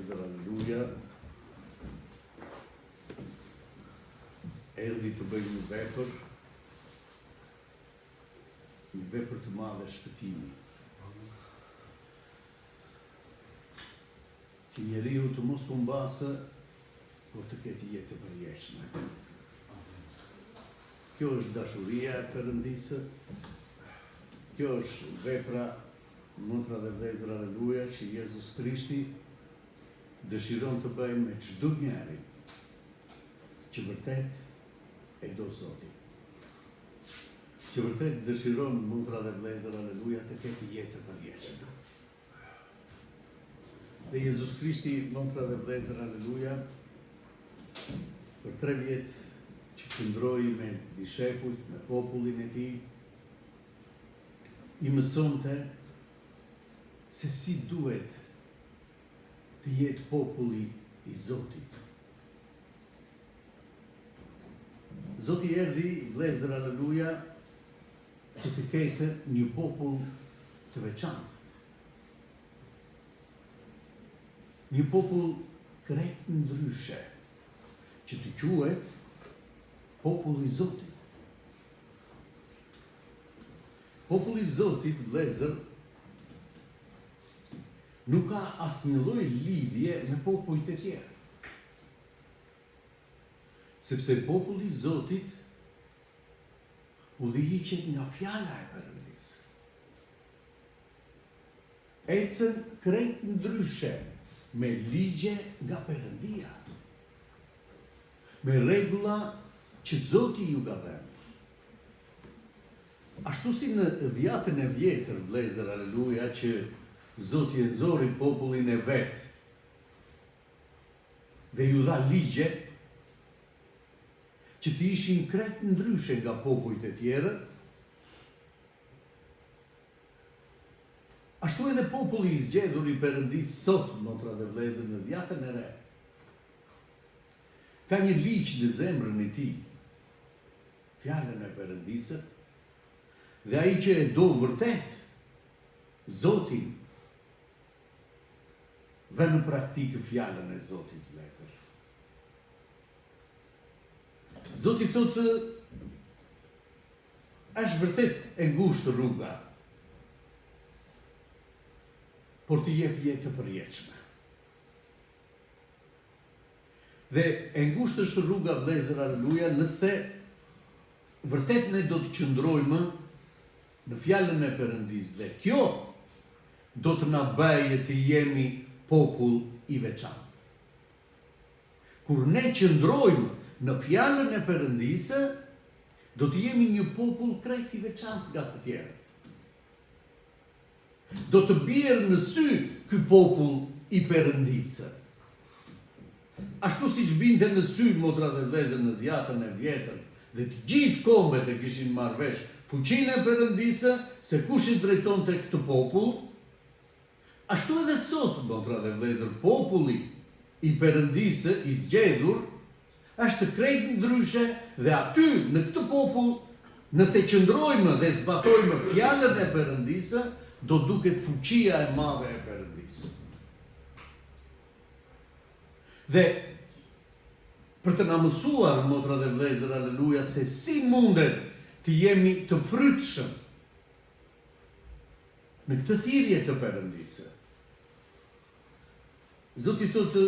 vëllezër, aleluja. Erdhi të bëjë një vepër, një vepër të madhe shpëtimi. Që njeriu të mos humbasë, por të ketë jetë të përjetshme. Kjo është dashuria e Perëndisë. Kjo është vepra motra dhe vëllezër aleluja që Jezus Krishti dëshiron të bëjë me çdo njeri që vërtet e do Zotin. Që vërtet dëshiron motra dhe vëllezër aleluja të ketë jetë të përjetshme. Dhe Jezus Krishti, motra dhe vëllezër, aleluja, për tre vjet që qëndroi me dishepujt, me popullin e tij, i mësonte se si duhet të jetë populli i Zotit. Zoti erdhi, vëllezër, aleluja, që të ketë një popull të veçantë. Një popull krejt ndryshe, që të quhet populli i Zotit. Populli i Zotit, vëllezër, nuk ka asnjë lloj lidhje me popujt e tjerë. Sepse populli i Zotit Udhëhiqet nga fjala e Perëndisë. Ecën krejt ndryshe me ligje nga Perëndia. Me rregulla që Zoti ju ka dhënë. Ashtu si në dhjatën e vjetër, vëllezër, aleluja, që Zoti e nxori popullin e vet dhe ju dha ligje, që të ishin krejt ndryshe nga popujt e tjerë, ashtu edhe populli i zgjedhur i Perëndisë sot, motra dhe vëllezër në dhjatën e re, ka një ligj në zemrën e tij, fjalën e Perëndisë, dhe ai që e do vërtet Zotin, vë në praktikë fjalën e Zotit, vëllezër. Zoti thotë, është vërtet e ngushtë rruga, por të jep jetë të përjetshme. Dhe e ngushtë është rruga vëllezër aleluja nëse vërtet ne do të qëndrojmë në fjalën e Perëndisë dhe kjo do të na bëjë të jemi popull i veçantë. Kur ne qëndrojmë në Fjalën e Perëndisë, do të jemi një popull krejt i veçantë nga të tjerët. Do të bjerë në sy ky popull i Perëndisë. Ashtu siç binte në sy motra dhe vëllezër në dhjatën e vjetër dhe të gjithë kombet e kishin marrë vesh fuqinë e Perëndisë se kush i drejtonte këtë popull, Ashtu edhe sot, motra dhe vëllezër, populli i Perëndisë i zgjedhur është krejt ndryshe dhe aty, në këtë popull, nëse qëndrojmë dhe zbatojmë fjalën e Perëndisë, do duket fuqia e madhe e Perëndisë. Dhe për të na mësuar, motra dhe vëllezër, aleluja, se si mundet të jemi të frytshëm Në këtë thirrje të Perëndisë, Zoti thotë,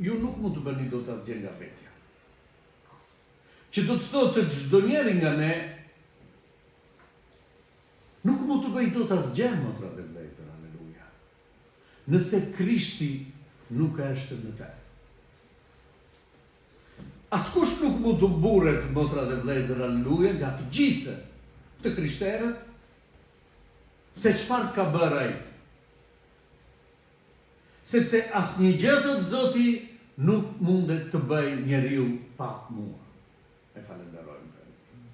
ju nuk mund të bëni dot asgjë nga vetja. Që do të thotë çdo njeri nga ne nuk mund të bëjë dot asgjë, motra dhe vëllezër, aleluja. Nëse Krishti nuk është në të. Askush nuk mund të mburret, motra dhe vëllezër, aleluja, nga të gjithë të krishterët, se çfarë ka bërë ai. Sepse asnjë gjë, thotë Zoti, nuk mundet të bëjë njeriu pa mua. E falënderojmë Perëndinë.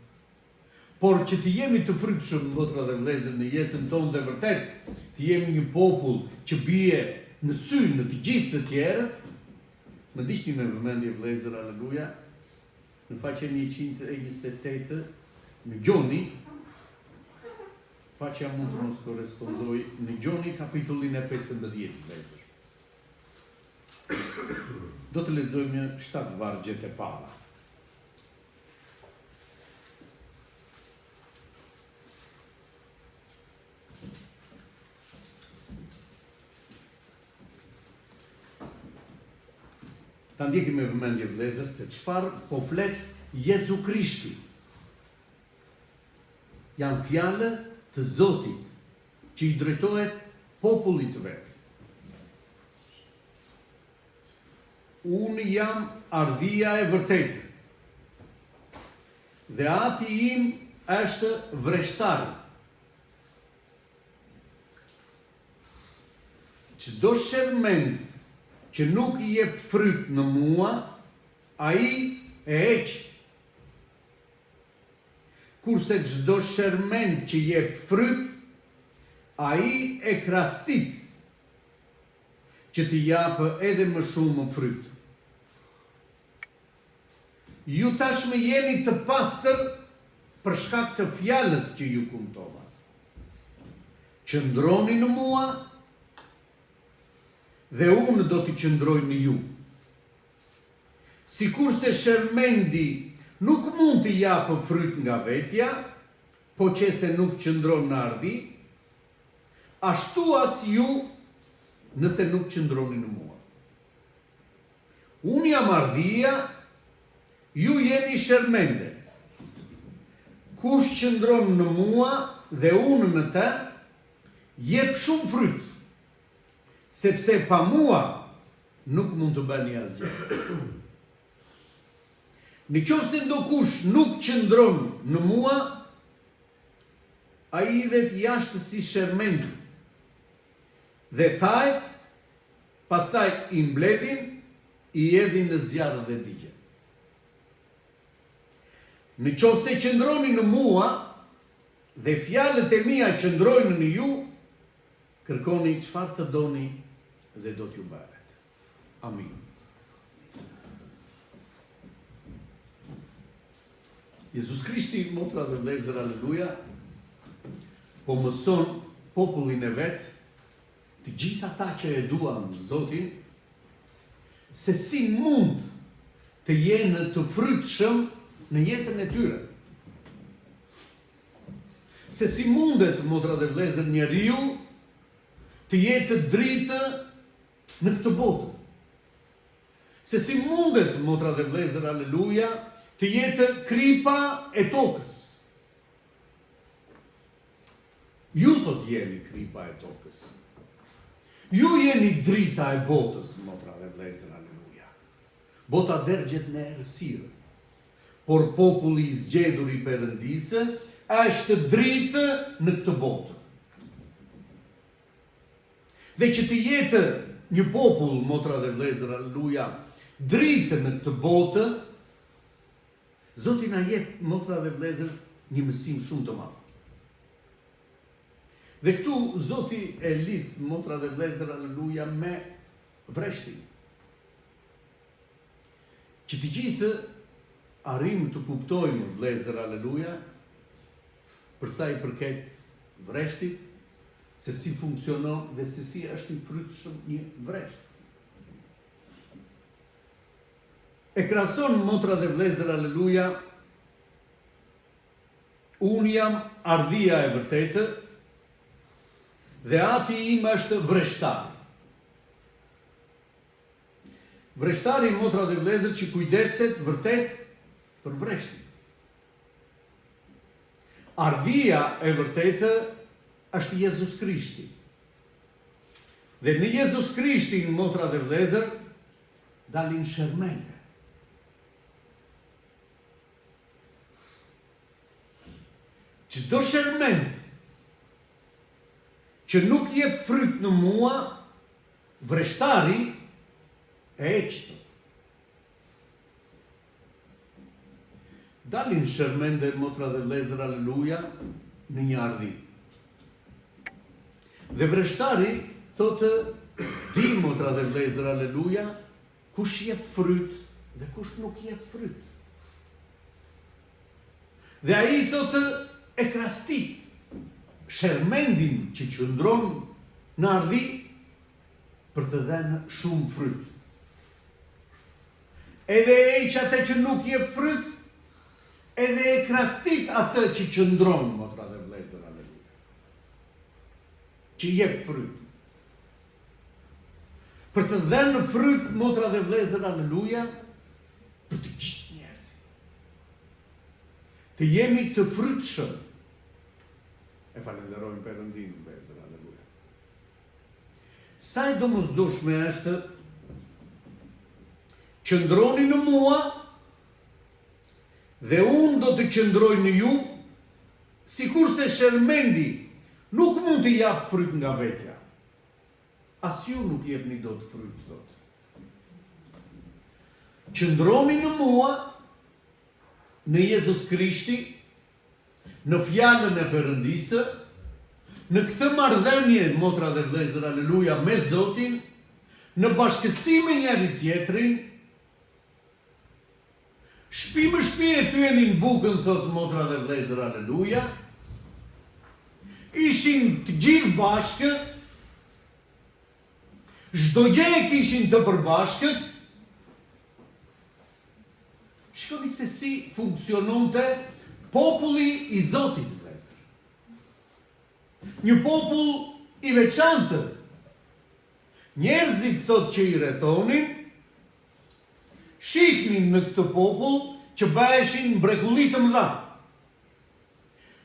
Por që të jemi të frytshëm, motra dhe vëllezër, në jetën tonë dhe vërtet të jemi një popull që bie në sy në të gjithë të tjerët, më ndiqni me vëmendje vëllezër, aleluja, në faqen 128 në Gjoni, faqja mund të mos korrespondojë në Gjoni kapitullin e 15 vëllezër. Do të lexojmë shtatë vargjet e para. Ta ndjekim me vëmendje vëllezër se çfarë po flet Jezu Krishti. Janë fjalë të Zotit që i drejtohet popullit të vet. Unë jam ardhia e vërtetë dhe ati im është vreshtari. Çdo shermend që nuk jep fryt në mua, ai e heq. Kurse çdo shermend që jep fryt, ai e krastit, që të japë edhe më shumë fryt. Ju tashmë jeni të pastër për shkak të fjalës që ju kumtova. Qëndroni në mua dhe unë do të qëndroj në ju. Sikurse shermendi nuk mund të japë fryt nga vetja, po qe se nuk qëndron në ardhi, ashtu as ju nëse nuk qëndroni në mua. Unë jam ardhia, ju jeni shermendet. Kush qëndron në mua dhe unë në të, jep shumë fryt, sepse pa mua nuk mund të bëni asgjë. Në qoftë se ndokush nuk qëndron në mua, ai hidhet jashtë si shermendi dhe thahet Pastaj i mbledhin, i hedhin në zjarr dhe digjen. Në qoftë se qëndroni në mua dhe fjalët e mia qëndrojnë në ju, kërkoni çfarë të doni dhe do t'ju bëhet. Amin. Jezus Krishti, motra dhe vëllezër, aleluja, po mëson popullin e vet Të gjithë ata që e duan Zotin, se si mund të jenë të frytshëm në jetën e tyre. Se si mundet, motra dhe vëllezër, njeriu të jetë dritë në këtë botë. Se si mundet, motra dhe vëllezër, aleluja, të jetë kripa e tokës. Ju thotë jeni kripa e tokës. Ju jeni drita e botës, motra dhe vëllezër, aleluja. Bota dergjet në errësirë. Por populli i zgjedhur i Perëndisë është dritë në këtë botë. Dhe që të jetë një popull, motra dhe vëllezër, aleluja, dritë në këtë botë, Zoti na jep, motra dhe vëllezër, një mësim shumë të madh. Dhe këtu Zoti e lidh motra dhe vëllezër, aleluja, me vreshtin. Që të gjithë arrijmë të kuptojmë vëllezër, aleluja, për sa i përket vreshtit, se si funksionon dhe se si është i frytshëm një vresht. E krahason motra dhe vëllezër aleluja Unë jam ardhia e vërtetë dhe ati im është vreshtari. Vreshtari motra dhe vëllezër që kujdeset vërtet për vreshtin. Ardhia e vërtetë është Jezus Krishti. Dhe në Jezus Krishtin motra dhe vëllezër dalin shermende. Çdo shermend që nuk jep fryt në mua, vreshtari e heq thotë. Dalin shermende motra dhe vëllezër aleluja në një ardhi. Dhe vreshtari thotë di motra dhe vëllezër aleluja kush jep fryt dhe kush nuk jep fryt. Dhe ai thotë e krastit shermendin që qëndron në ardhi për të dhënë shumë fryt. Edhe e heq atë që nuk jep fryt, edhe e krastit atë që qëndron, motra dhe vëllezër, aleluja. Që jep fryt. Për të dhënë fryt, motra dhe vëllezër, aleluja, për të gjithë njerëzit. Të jemi të frytshëm. E falënderojmë Perëndinë, vëllezër, aleluja. Sa e domosdoshme është qëndroni në mua dhe unë do të qëndroj në ju, sikurse shermendi nuk mund të japë fryt nga vetja. As ju nuk jepni dot fryt, thotë. Qëndroni në mua, në Jezus Krishti, në fjalën e Perëndisë, në këtë marrëdhënie, motra dhe vëllezër, aleluja, me Zotin, në bashkësi me njëri-tjetrin, shpi më shpi e thyenin bukën, thotë motra dhe vëllezër, aleluja, ishin të gjithë bashkë, çdo gjë e kishin të përbashkët, Shikoni se si funksiononte populli i Zotit, vëllezër. Një popull i veçantë. Njerëzit thotë që i rrethonin, shihnin në këtë popull që bëheshin mbrekulli të mëdha.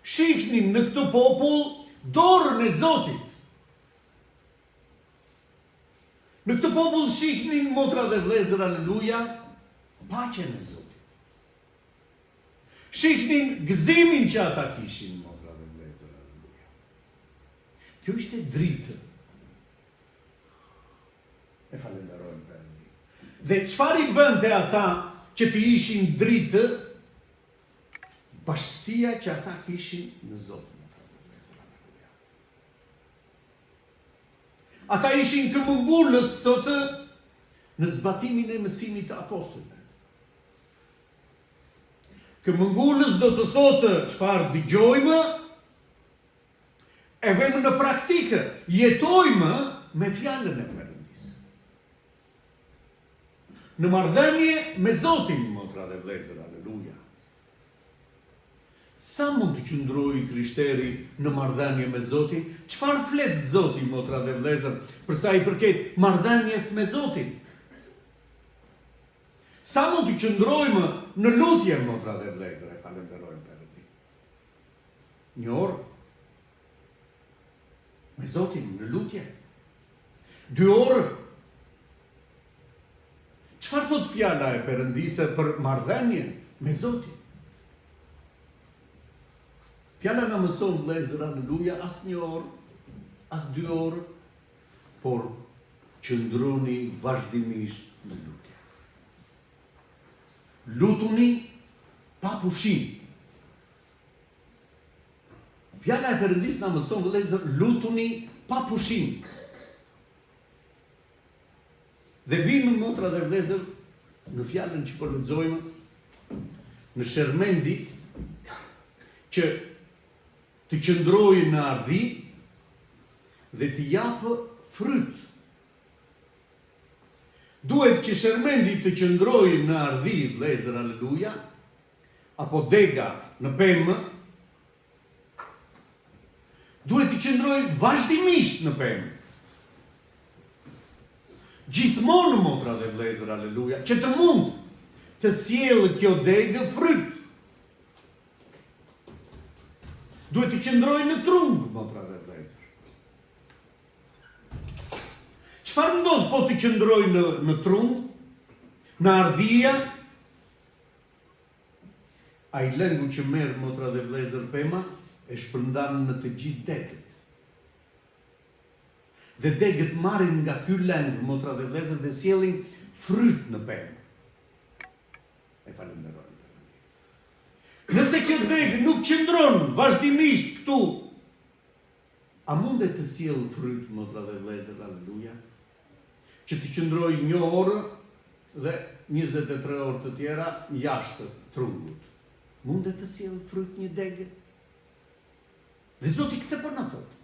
Shihnin në këtë popull dorën e Zotit. Në këtë popull shihnin motra dhe vëllezër aleluja paqen e Zotit. Shihnin gëzimin që ata kishin motra dhe vëllezër aleluja. Kjo ishte dritë. E falënderojmë Perëndinë. Dhe çfarë i bënte ata që të ishin dritë? Bashkësia që ata kishin në Zot, motra dhe vëllezër aleluja. Ata ishin këmbëngulës, thotë, në zbatimin e mësimit të apostujve. Këmbëngulës do të thotë çfarë dëgjojmë, e vëmë në praktikë, jetojmë me fjalën e Perëndisë. Në marrëdhënie me Zotin, motra dhe vëllezër, aleluja. Sa mund të qëndrojë i krishteri në marrëdhënie me Zotin? Çfarë flet Zoti, motra dhe vëllezër, për sa i përket marrëdhënies me Zotin? Sa mund të qëndrojmë në lutje, motra dhe vëllezër, e falënderojmë Perëndinë. Një orë me Zotin në lutje. Dy orë. Çfarë thotë fjala e Perëndisë për marrëdhënien me Zotin? Fjala na mëson vëllezër aleluja as një orë, as dy orë, por qëndroni vazhdimisht në lutje. Lutuni pa pushim. Fjala e Perëndisë na mëson vëllezër lutuni pa pushim. Dhe vijmë motra dhe vëllezër në fjalën që po lexojmë në Shermendi që të qëndrojë në ardhi dhe të japë fryt. Duhet që shermendi të qëndrojë në ardhi, vëllezër, aleluja, apo dega në pemë, Duhet të qëndrojë vazhdimisht në pemë. Gjithmonë motra dhe vëllezër, aleluja, që të mund të sjellë kjo degë fryt. Duhet të qëndrojë në trung, motra dhe vëllezër. Çfarë ndodh po të qëndrojë në, në trung, në ardhia, Ai lëngu që merr motra dhe vëllezër pema e shpërndan në të gjithë degët. Dhe degët marrin nga ky lëng motra dhe vëllezër dhe sjellin fryt në pemë. E falënderojmë Perëndinë. Nëse kjo degë nuk qëndron vazhdimisht këtu, a mundet të sjellë fryt motra dhe vëllezër, aleluja? Që të qëndrojë një orë dhe 23 orë të tjera jashtë trungut. Mundet të sjellë fryt një degë? Dhe Zoti këtë po na thotë.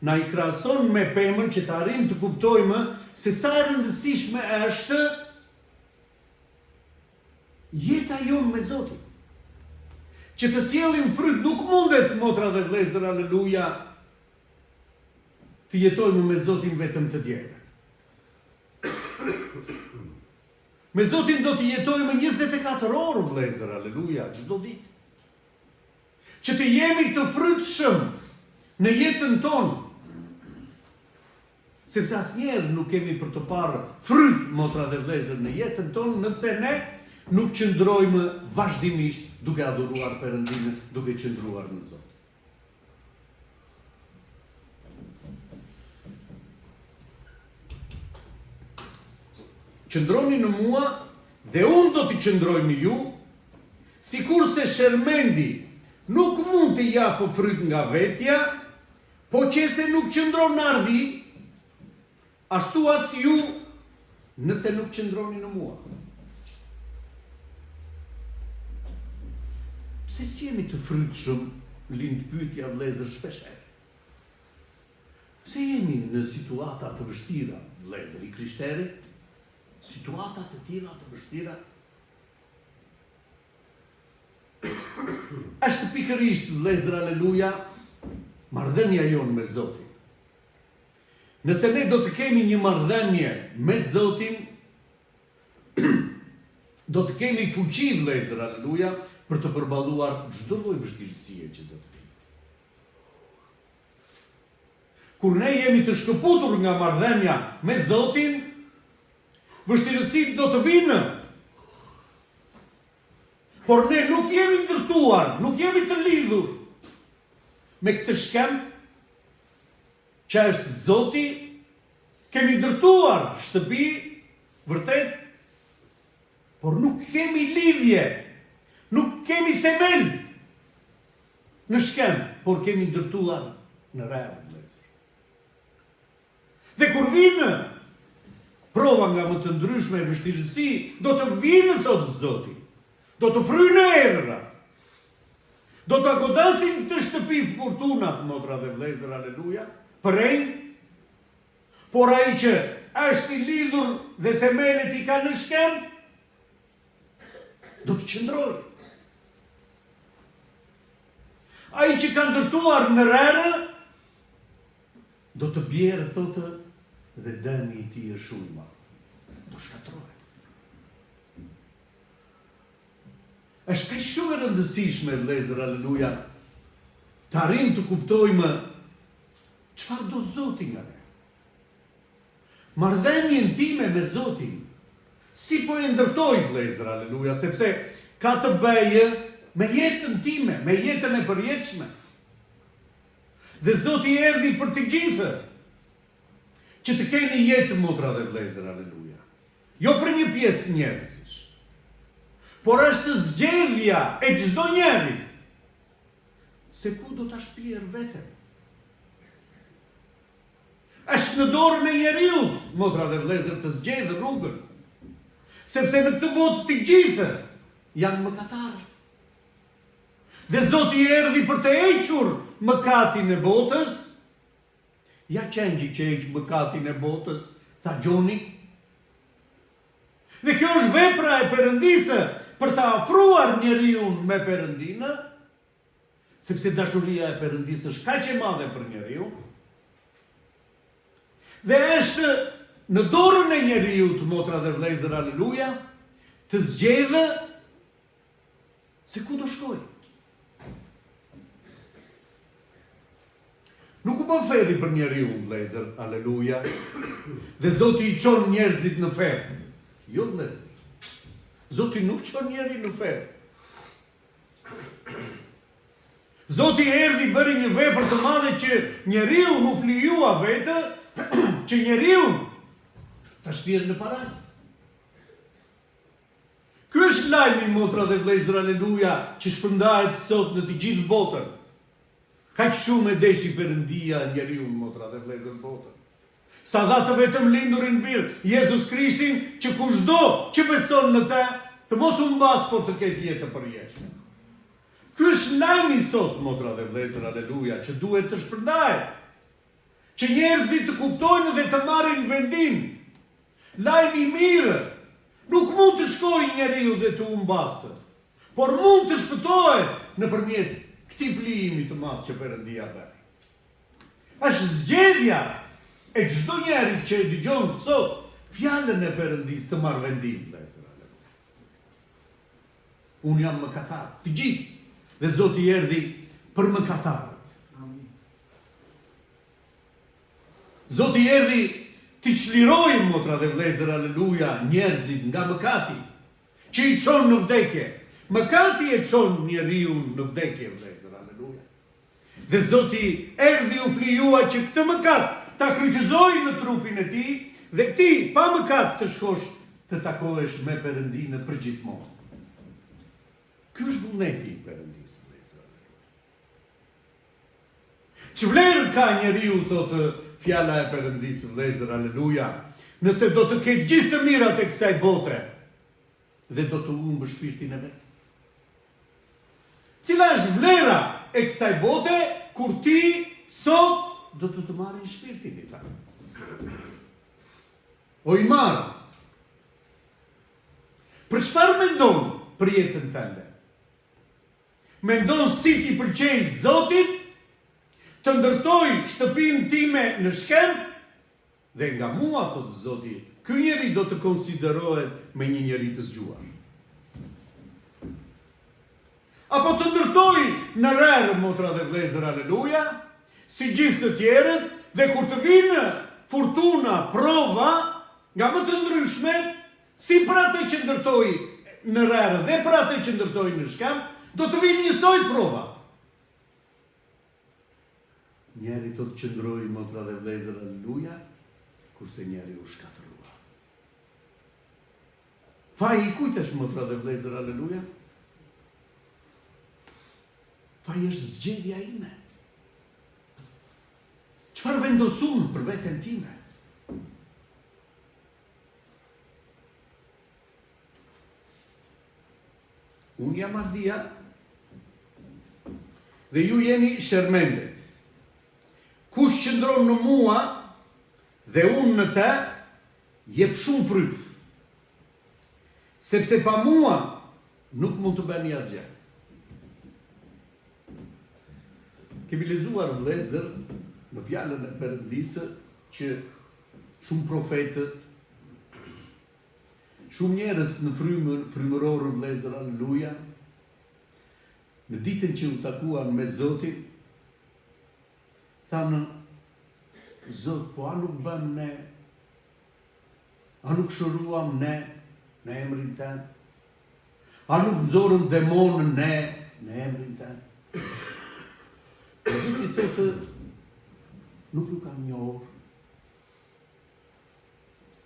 Na i krahason me pemën që të arrijmë të kuptojmë se sa e rëndësishme është. Jeta jonë me Zotin. Që të sjellim fryt nuk mundet, motra dhe vëllezër, aleluja, të jetojmë me Zotin vetëm të dielën. Me Zotin do të jetojmë 24 orë, vëllezër, aleluja, çdo ditë. Që të jemi të frytshëm në jetën tonë. Sepse asnjëherë nuk kemi për të parë fryt, motra dhe vëllezër, në jetën tonë nëse ne nuk qëndrojmë vazhdimisht duke adhuruar Perëndinë, duke qëndruar në Zot. Qëndroni në mua dhe unë do të qëndroj në ju, sikurse shermendi nuk mund të japë fryt nga vetja, po qe se nuk qëndron në ardhi, ashtu as ju nëse nuk qëndroni në mua. Pse s'jemi të frytshëm, lind pyetja vëllezër shpeshherë. Pse jemi në situata të vështira, vëllezër, i krishteri? Situata të tilla të vështira? Është pikërisht, vëllezër, aleluja, marrëdhënia jonë me Zotin. Nëse ne do të kemi një marrëdhënie me Zotin, do të kemi fuqi, vëllezër, aleluja, për të përballuar çdo lloj vështirësie që do të vijë. Kur ne jemi të shkëputur nga marrëdhënia me Zotin, vështirësitë do të vijnë. Por ne nuk jemi ndërtuar, nuk jemi të lidhur me këtë shkemb që është Zoti, kemi ndërtuar shtëpi, vërtet, por nuk kemi lidhje, nuk kemi themel Në shkemb, por kemi ndërtuar në rërë, vëllezër. Dhe kur vijnë prova nga më të ndryshme e vështirësi, do të vijnë, thotë Zoti. Do të fryjnë erërat. Do ta godasin këtë shtëpi furtunat, motra dhe vëllezër, aleluja, përrenjtë, por ai që është i lidhur dhe themelet i ka në shkemb, do të qëndrojë. Ai që ka ndërtuar në rërë, do të bjerë, thotë, dhe dëmi i tij është shumë i madh. Do shkatërrohet. Është kaq shumë e rëndësishme, vëllezër, aleluja, të arrijmë të kuptojmë çfarë do Zoti nga ne. Marrëdhënien time me Zotin, si po e ndërtoj, vëllezër, aleluja, sepse ka të bëjë me jetën time, me jetën e përjetshme. Dhe Zoti erdhi për të gjithë, që të keni jetë motra dhe vëllezër, aleluja. Jo për një pjesë njerëzish, por është zgjedhja e çdo njerit se ku do ta shpjerë veten. Është në dorën e njeriut, motra dhe vëllezër, të zgjedhë rrugën. Sepse në këtë botë të gjithë janë mëkatarë. Dhe Zoti erdhi për të hequr mëkatin e botës. Ja qengji që heq mëkatin e botës, tha Gjoni. Dhe kjo është vepra e Perëndisë për ta afruar njeriun me Perëndinë. Sepse dashuria e Perëndisë është kaq e madhe për njeriun, dhe është në dorën e njeriut, motra dhe vëllezër, aleluja, të zgjedhë se ku do shkojë. Nuk u bë ferri për njeriun, vëllezër, aleluja. Dhe Zoti i çon njerëzit në ferr. Jo, vëllezër. Zoti nuk çon njeri në ferr. Zoti erdhi bëri një vepër të madhe që njeriu u flijua vetë, që njeriu ta shpjerë në parajsë. Ky është lajmi motra dhe vëllezër aleluja që shpërndahet sot në të gjithë botën. Kaq shumë e deshi Perëndia njeriun motra dhe vëllezër botën. Sa dha të vetëmlindurin bir, Jezus Krishtin, që kushdo që beson në të, të mos humbasë, por të ketë jetë të përjetshme. Ky është lajmi sot, motra dhe vëllezër, aleluja, që duhet të shpërndahet. Që njerëzit të kuptojnë dhe të marrin vendim. Lajmi i mirë. Nuk mund të shkojë njeriu dhe të humbasë, por mund të shpëtohet nëpërmjet këtij flijimi të madh që Perëndia bëri. Është zgjedhja e çdo njerit që e dëgjon sot fjalën e Perëndisë të marrë vendim, vëllezër, aleluja. Unë jam mëkatar, të gjithë, dhe Zoti erdhi për mëkatarët. Amin. Zoti erdhi t'i çlirojë motra dhe vëllezër, aleluja, njerëzit nga mëkati, që i çon në vdekje. Mëkati e çon njeriun në vdekje, vëllezër, aleluja. Dhe Zoti erdhi u flijua që këtë mëkat ta kryqëzojë në trupin e tij dhe ti pa mëkat të shkosh të takohesh me Perëndinë përgjithmonë. Ky është vullneti i Perëndisë, vëllezër, aleluja. Ç'vlerë ka njeriu, thotë fjala e Perëndisë, vëllezër, aleluja, nëse do të ketë gjithë të mirat e kësaj bote dhe do të humbë shpirtin e vet? Cila është vlera e kësaj bote kur ti sot do të të marrin shpirtin i tha. O i marrë. Për çfarë mendon për jetën tënde? Mendon si t'i pëlqej Zotit, të ndërtoj shtëpinë time në shkemb Dhe nga mua, thotë Zoti, ky njeri do të konsiderohet me një njeri të zgjuar. Apo të ndërtoj në rërë, motra dhe vëllezër, aleluja, si gjithë të tjerët, dhe kur të vijnë furtuna, prova, nga më të ndryshmet, si për atë që ndërtoi në rërë dhe për atë që ndërtoi në shkemb, do të vijnë njësoj provat. Njëri thotë qëndroi motra dhe vëllezër aleluja, kurse njëri u shkatërrua. Faji i kujt është motra dhe vëllezër aleluja? Faji është zgjedhja ime. Çfarë vendos unë për veten time? Unë jam ardhia dhe ju jeni shermendet. Kush qëndron në mua dhe unë në të, jep shumë fryt. Sepse pa mua nuk mund të bëni asgjë. Kemi lexuar vëllezër në fjalën e Perëndisë që shumë profetë Shumë njerëz në frymën frymërore vëllezër aleluja në ditën që u takuan me Zotin thanë Zot po a nuk bëmë ne a nuk shëruam ne në emrin tënd a nuk nxorëm demonë ne në emrin tënd Zoti thotë nuk ju kam njohur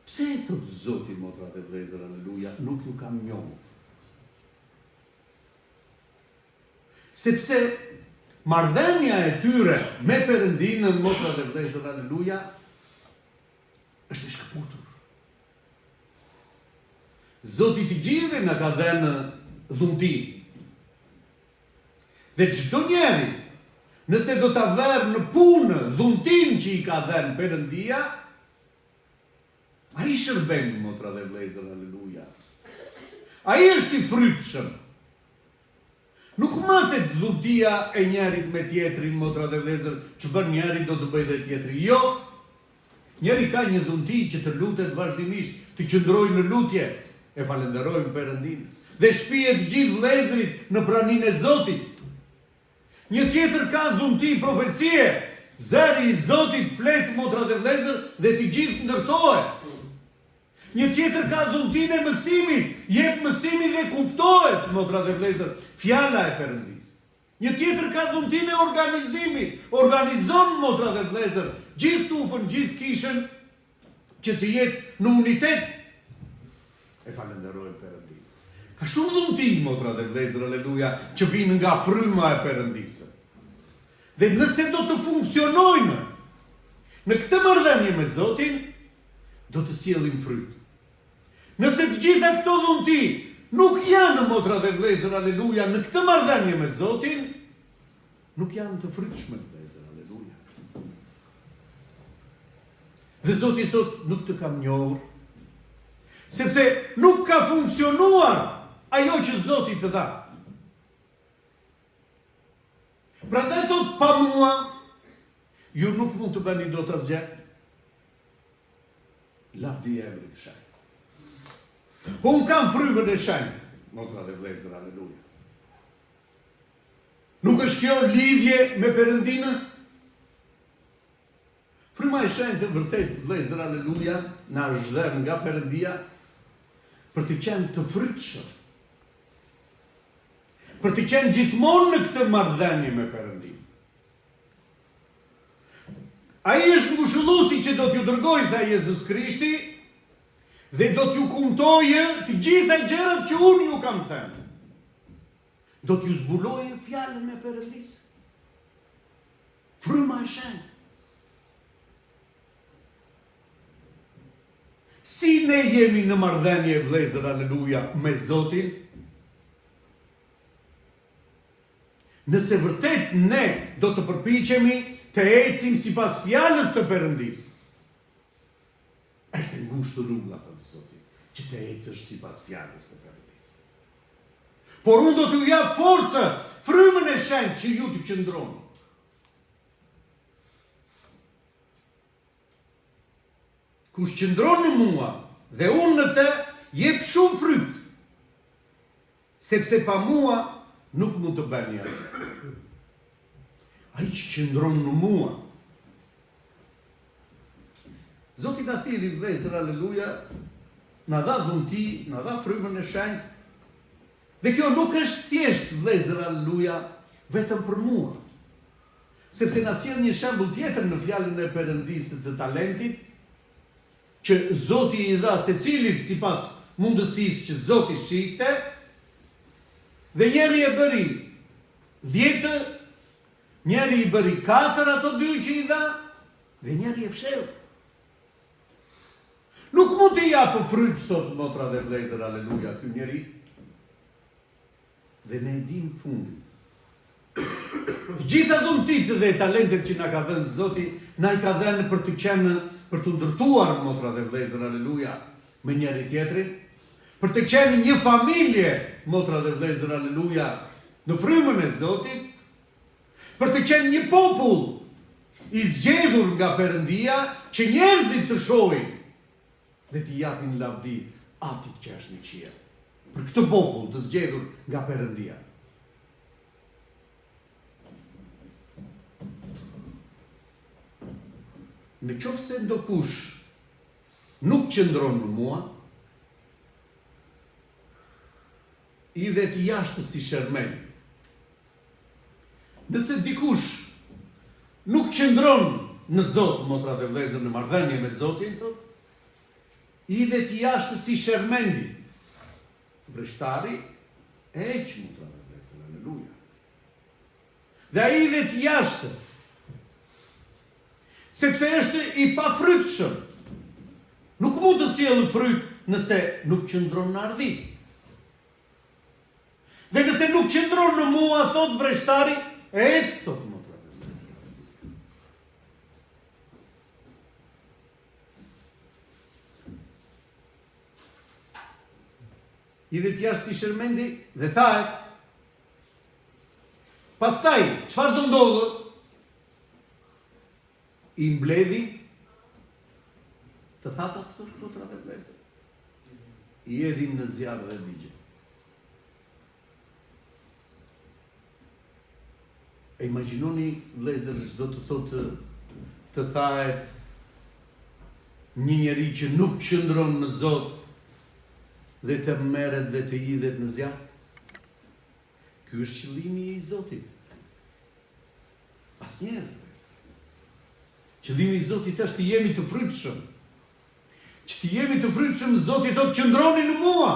Pse e thotë Zoti motra dhe vëllezër aleluja nuk ju kam njohur. Sepse marrëdhënia e tyre me Perëndinë motra dhe vëllezër aleluja është e shkëputur. Zoti të gjithëve na ka dhënë dhunti. Dhe çdo njeri, nëse do ta vërë në punë dhuntinë që i ka dhënë Perëndia, ai shërben motra dhe vëllezër, aleluja. Ai është i frytshëm. Nuk matet dhuntia e njërit me tjetrin, motra dhe vëllezër, ç'bën njëri do të bëjë dhe tjetri. Jo. Njëri ka një dhunti që të lutet vazhdimisht, të qëndrojë në lutje, e falënderojmë Perëndinë, dhe shpie të gjithë vëllezërit në praninë e Zotit. Një tjetër ka dhunti profecie, zëri i Zotit flet motra dhe vëllezër dhe të gjithë ndërtohen. Një tjetër ka dhuntinë e mësimit, jep mësimin dhe kuptohet motra dhe vëllezër, fjala e Perëndisë. Një tjetër ka dhuntinë e organizimit, organizon motra dhe vëllezër, gjithë tufën, gjithë kishën që të jetë në unitet. E falënderojmë Perëndinë. Ka shumë dhunti motra dhe vëllezër, aleluja, që vijnë nga fryma e Perëndisë. Dhe nëse do të funksionojnë në këtë marrëdhënie me Zotin, do të sjellim fryt. Nëse të gjitha këto dhunti nuk janë motra dhe vëllezër aleluja në këtë marrëdhënie me Zotin, nuk janë të frytshme vëllezër aleluja. Dhe Zoti thotë nuk të kam njohur. Sepse nuk ka funksionuar ajo që Zoti të dha. Prandaj thotë pa mua, ju nuk mund të bëni dot asgjë. Lavdi emrit të shenjtë. Po unë kam frymën e shenjtë, motra dhe vëllezër, aleluja. Nuk është kjo lidhje me Perëndinë? Fryma e shenjtë vërtet, vëllezër, aleluja, na është dhënë nga Perëndia për të qenë të frytshëm. Për të qenë gjithmonë në këtë marrëdhënie me Perëndinë. Ai është ngushëlluesi që do t'ju dërgoj, tha Jezus Krishti, dhe do t'ju kumtojë të gjitha gjërat që unë ju kam thënë. Do t'ju zbulojë fjalën e Perëndisë. Fryma e shenjtë. Si ne jemi në marrëdhënie vëllezër aleluja me Zotin? Nëse vërtet ne do të përpiqemi të ecim sipas fjalës të Perëndisë. Është e ngushtë rruga, thotë Zoti, që të ecësh sipas fjalës të Perëndisë. Por unë do t'ju jap forcë, frymën e shenjtë që ju të qëndroni. Kush qëndron në mua dhe unë në të, jep shumë fryt, sepse pa mua nuk mund të bëni asgjë. Ai që qëndron në mua. Zoti na thirri vëllezër, aleluja, na dha dhunti, na dha frymën e shenjtë. Dhe kjo nuk është thjesht vëllezër, aleluja, vetëm për mua. Sepse na sjell një shembull tjetër në fjalën e Perëndisë të talentit, që Zoti i dha secilit sipas mundësisë që Zoti shihte, dhe njëri e bëri dhjetë, njëri i bëri katër ato dy që i dha, dhe njëri e fshehu. Nuk mund të japë fryt, thotë motra dhe vëllezër, aleluja, ky njeri. Dhe ne e dimë fundin. Të gjitha dhuntitë dhe talentet që na ka dhënë Zoti, na i ka dhënë për të qenë, për të ndërtuar motra dhe vëllezër, aleluja, me njëri tjetrin, për të qenë një familje, motra dhe vëllezër, aleluja, në frymën e Zotit, për të qenë një popull i zgjedhur nga Perëndia që njerëzit të shohin dhe t'i japin lavdi Atit që është në qiell. Për këtë popull të zgjedhur nga Perëndia. Në qoftë se ndokush nuk qëndron në mua, hidhet jashtë si shermend. Nëse dikush nuk qëndron në Zot, motra dhe vëllezër në marrëdhënie me Zotin, thotë, hidhet jashtë si shermendi. Vreshtari e heq motra dhe vëllezër, aleluja. Dhe ai hidhet jashtë. Sepse është i pafrytshëm. Nuk mund të sjellë fryt nëse nuk qëndron në ardhi. Dhe nëse nuk qëndron në mua, thotë vreshtari, e hedh, thotë motra dhe vëllezër. Hidhet jashtë si shermendi dhe thahet. Pastaj, çfarë do ndodhë? I mbledhin të thata thotë motra dhe vëllezër. I hedhin në zjarr dhe digjen. E imagjinoni vëllezër ç'do të thotë të thahet një njeri që nuk qëndron në Zot dhe të merret dhe të hidhet në zjarr? Ky është qëllimi i Zotit. Asnjëherë, vëllezër. Qëllimi i Zotit është të jemi të frytshëm. Që të jemi të frytshëm, Zoti thotë qëndroni në mua.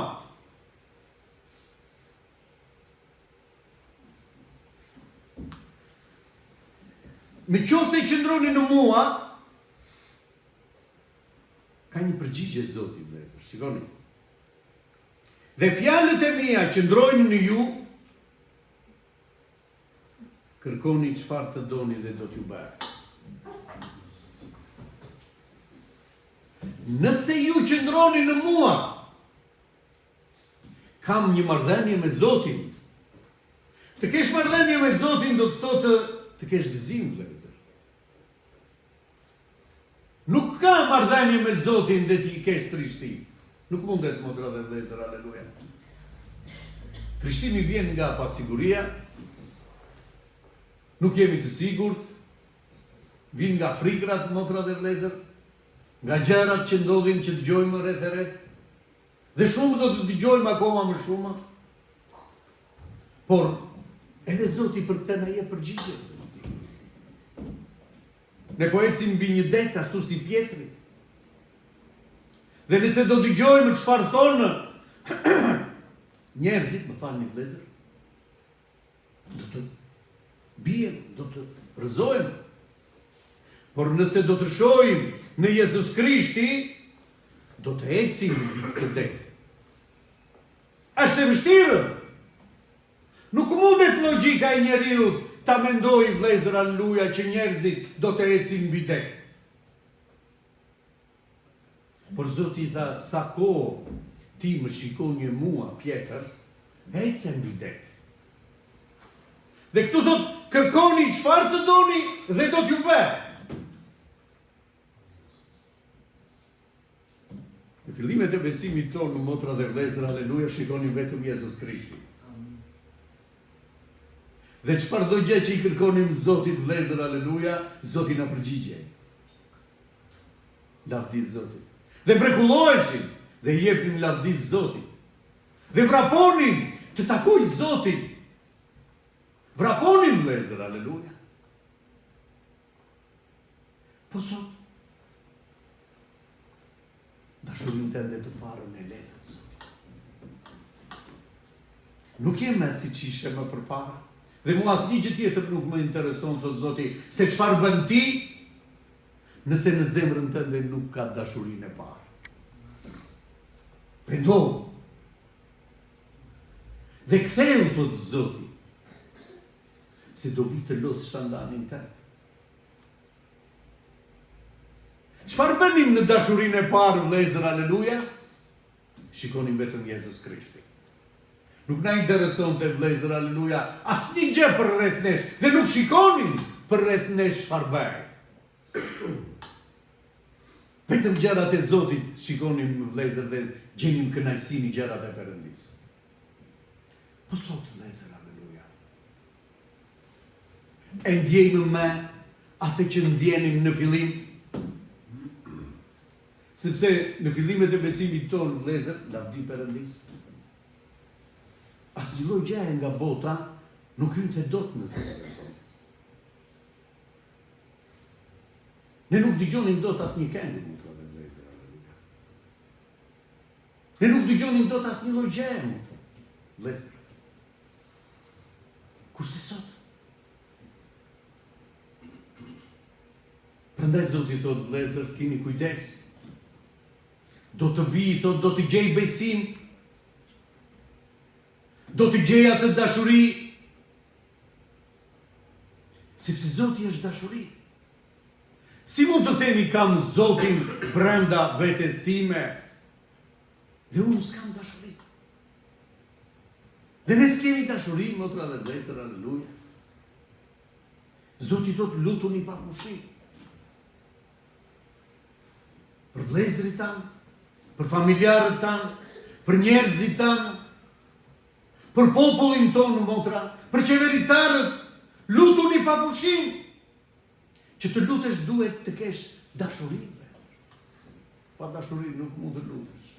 Në qoftë se qëndroni në mua, ka një përgjigje Zoti, vëllezër, shikoni. Dhe fjalët e mia qëndrojnë në ju, kërkoni çfarë të doni dhe do t'ju bëhet. Nëse ju qëndroni në mua. Kam një marrëdhënie me Zotin. Të kesh marrëdhënie me Zotin do të thotë të kesh gëzim, vëllezër. Nuk ka marrëdhënie me Zotin dhe ti kesh trishtim. Nuk mundet motra dhe vëllezër, aleluja. Trishtimi vjen nga pasiguria. Nuk jemi të sigurt. Vjen nga frikrat motra dhe vëllezër, nga gjërat që ndodhin që dëgjojmë rreth e rreth. Dhe shumë do të dëgjojmë akoma më shumë. Por edhe Zoti për këtë na jep përgjigje. Ne po ecim mbi një det ashtu si Pjetri. Dhe nëse do dëgjojmë çfarë thonë njerëzit, më falni vëllezër, do të biem, do të rrëzohem. Por nëse do të shohim në Jezus Krishti, do të ecim mbi këtë det. Është e vështirë. Nuk mundet logjika e njeriut ta mendojë vëllezër aleluja që njerëzit do të ecin mbi det. Por Zoti i tha, sa kohë ti më shikonje mua, Pjetër, ece mbi det. Dhe këtu thotë, kërkoni çfarë të doni dhe do t'ju bëhet. Në fillimet e besimit tonë, motra dhe vëllezër, aleluja, shikonim vetëm Jezus Krishtin. Dhe çfarëdo gjë që i kërkonim Zotit vëllezër, aleluja, Zoti na përgjigjej. Lavdi Zotit. Dhe mrekulloheshim dhe i jepnim lavdi Zotit. Dhe vraponim të takoj Zotin. Vraponim vëllezër, aleluja. Po sot, dashurinë tënde të parën e le, thotë Zoti. Nuk je më siç ishe më përpara. Dhe mua asnjë gjë tjetër nuk më intereson, thotë Zoti, se çfarë bën ti, nëse në zemrën tënde nuk ka dashurinë e parë. Pendohu. Dhe kthehu, thotë Zoti, se do vi të loz shandanin tënd. Çfarë bënim në dashurinë e parë, vëllezër, aleluja? Shikonim vetëm Jezus Krishtin. Nuk na interesonte vëllezër, aleluja, asnjë gjë përreth nesh dhe nuk shikonim përreth nesh çfarë bëhej. Vetëm gjërat e Zotit shikonim vëllezër dhe gjenim kënaqësi në gjërat e Perëndisë. Po sot vëllezër, aleluja. E ndjejmë më atë që ndjenim në fillim. Sepse në fillimet e besimit tonë, vëllezër, lavdi Perëndisë, asnjë lloj gjëje nga bota nuk hynte dot në zemrën tonë. Ne nuk dëgjonim dot asnjë këngë, motra dhe vëllezër, aleluja. Ne nuk dëgjonim dot asnjë lloj gjëje, motra, vëllezër. Kurse sot, Prandaj Zoti thotë vëllezër, kini kujdes. Do të vijë, thotë, do të gjej besim. Do të gjej atë dashuri. Sepse Zoti është dashuri. Si mund të themi kam Zotin brenda vetes time dhe unë s'kam dashuri? Dhe ne s'kemi dashuri, motra dhe vëllezër, aleluja. Zoti thotë lutuni pa pushim. Për vëllezërit tanë, për familjarët tanë, për njerëzit tanë, për popullin tonë motra, për qeveritarët, lutuni pa pushim. Që të lutesh duhet të kesh dashuri, vëllezër. Pa dashuri nuk mund të lutesh.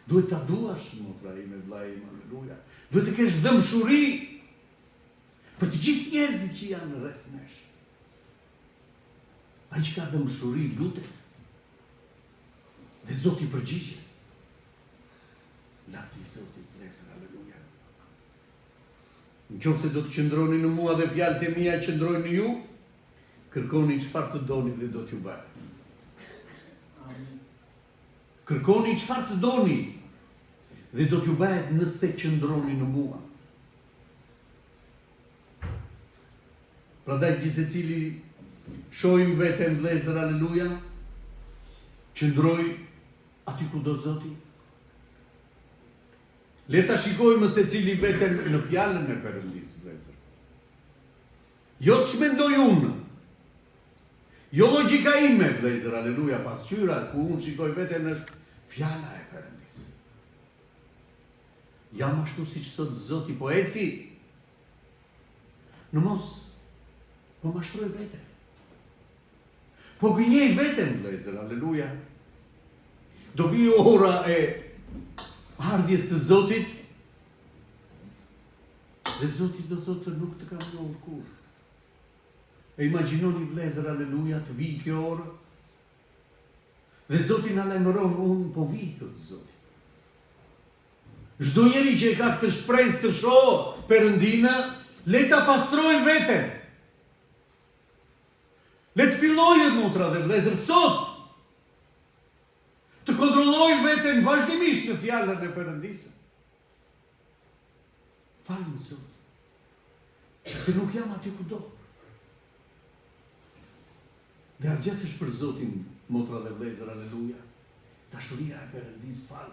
Duhet ta duash, motra ime, vëllai im, aleluja. Duhet të kesh dhembshuri për të gjithë njerëzit që janë rreth nesh. Ai që ka dhembshuri lutet. Dhe Zoti përgjigjet. Lavdi Zotit, vëllezër, aleluja. Në qoftë se do të qëndroni në mua dhe fjalët e mia qëndrojnë në ju, kërkoni çfarë të doni dhe do t'ju bëhet. Kërkoni çfarë të doni dhe do t'ju bëhet nëse qëndroni në mua. Prandaj gjithsecili shohim veten vëllezër aleluja, qëndroj aty ku do Zoti. Le ta shikojmë secili veten në fjalën e Perëndisë, vëllezër. Jo ç'mendoj unë. Jo logjika ime, vëllezër, aleluja, pasqyra ku unë shikoj veten është fjala e Perëndisë. Jam ashtu siç thotë Zoti, po eci. Në mos po mashtroj veten. Po gënjej veten, vëllezër, aleluja. Do vijë ora e ardhjes të Zotit dhe Zoti do thotë nuk të kam njohur kurrë. E imagjinoni vëllezër, aleluja, të vijë kjo orë. Dhe Zoti na lajmëron, unë po vij, thotë Zoti. Çdo njeri që e ka këtë shpresë të shohë Perëndinë, le ta pastrojë veten. Le të fillojë motra dhe vëllezër sot të kontrollojë veten vazhdimisht në fjalën e Perëndisë. Falmë Zot, se nuk jam aty ku do. Dhe asgjë s'është për Zotin, motra dhe vëllezër, aleluja. Dashuria e Perëndisë fal.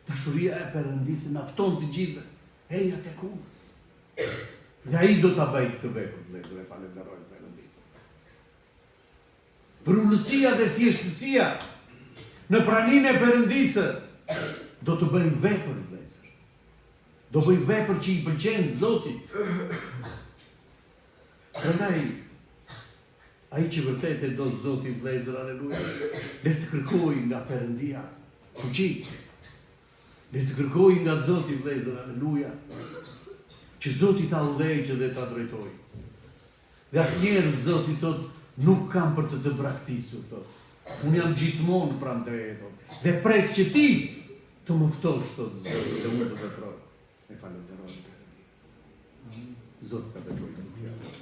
Dashuria e Perëndisë na fton të gjithëve, eja tek unë. Dhe ai do ta bëjë këtë vepër, vëllezër, e falënderojmë Perëndinë. Përulësia dhe thjeshtësia në praninë e Perëndisë do të bëjnë vepër, vëllezër. Do bëjnë vepër që i pëlqen Zotit. Prandaj Ai që vërtet e do Zotin vëllezër aleluja, le të kërkojë nga Perëndia fuqi. Le të kërkojë nga Zoti vëllezër aleluja, që Zoti ta udhëheqë dhe ta drejtojë. Dhe asnjëherë Zoti thotë, nuk kam për të të braktisur, thotë. Unë jam gjithmonë pranë teje, thotë. Dhe pres që ti të më ftosh, thotë Zoti, dhe unë të veproj. E falënderojmë Perëndinë. Zoti ta bekojë këtë fjalë.